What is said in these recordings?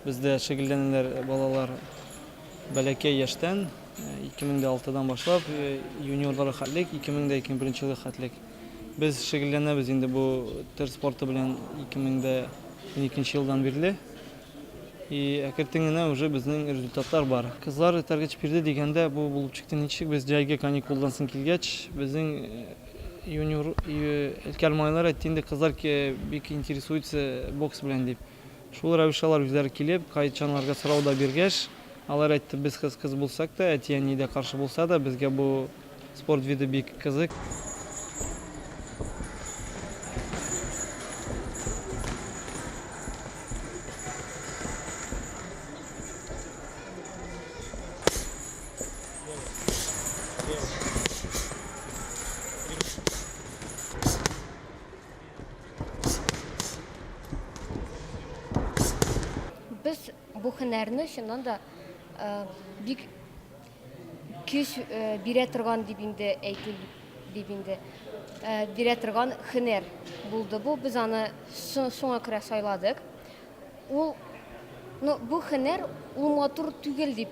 Бездә шөгыльләнәләр балалар бәләкәй яшьтән, 2006-дан башлап, юниорларга хәтлек, 2021 елга хәтлек. Без шөгыльләнәбез инде бу төр спорты белән 2012 елдан бирле. И әкертен генә уже безнең результатлар бар. Кызлар этәргеч бирде дигәндә, бу булып чыкты ничек, без җәйге каникулдан соң килгәч, безнең юниор өлкән малайлар әйтте инде, кызлар бик интересуется бокс белән дип. Шул рәвешле алар үзләре килеп, кайчан аларга сорау да биргәч, алар әйтте, без кыз кыз булсак та, әти-әни дә каршы булса да, безгә бу спорт виды бик кызык. Без бу һөнәрне чыннан да бик көч бирә торган дип инде әйтим дип инде бирә торган һөнәр булды бу. Без аны шуңа күрә сайладык. Ул, ну, бу һөнәр ул матур түгел дип,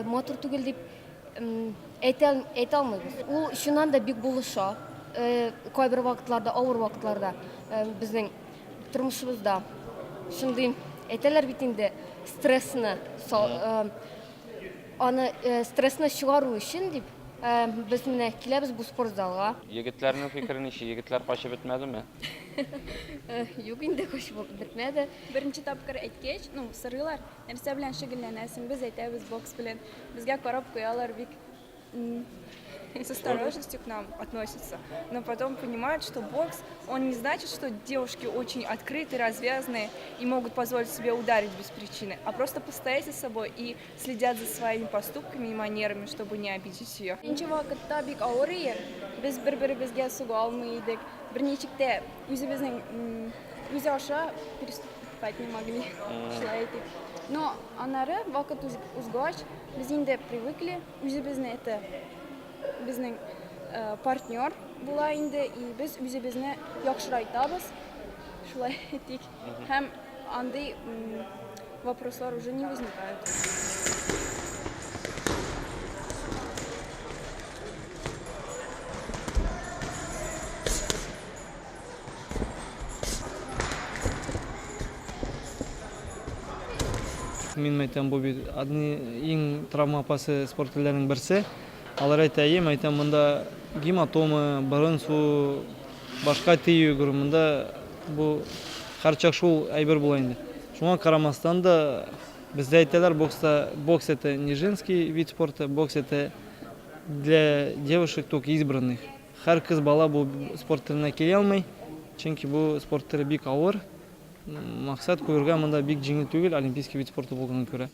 матур түгел дип әйтә, әйтә алмыйбыз. Ул чыннан да бик булыша. Кайбер вакытларда, авыр вакытларда безнең тормышыбызда шундый әйтәләр бит инде стрессны аны стрессны чыгару өчен дип без менә киләбез бу спорт залга. Егетләрнең фикере ничек? Егетләр качып бетмәдеме? Юк инде, качып бетмәде. Беренче тапкыр әйткәч, ну, сорыйлар, нәрсә белән шөгыльләнәсең? Без әйтәбез, бокс белән. Безгә карап куялар бик с осторожностью к нам относятся, но потом понимают, что бокс, он не значит, что девушки очень открыты, развязные и могут позволить себе ударить без причины, а просто постоять за собой и следят за своими поступками и манерами, чтобы не обидеть ее. Беренче вакытта бик авыр иде, без бер-беребезгә суга алмый идек, берничек тә үзебезнең үзе аша переступать не могли, шулай әйтик. Но аннары вакыт узгач, без инде привыкли, үзебезне это безнең партнер була инде, и без үзебезне яхшырайтабыз, шулай әйтик. Һәм андый вопрослар уже не возникают. Мин әйтәм, бу бит одни иң травма опасы спорт төрләренең берсе. Алар әйтә, әйе, мин әйтәм, монда гематома, борын суы, башка тию, говорю, монда бу һәрчак шул әйбер була инде. Шуңа карамастан да бездә әйтәләр, бокста бокс это не женский вид спорта, бокс это для девушек только избранных. Һәр кыз бала бу спорт төренә килә алмый, чөнки бу спорт төре бик авыр. Максат куерга монда бик җиңел түгел, олимпийский вид спорта булганга күрә.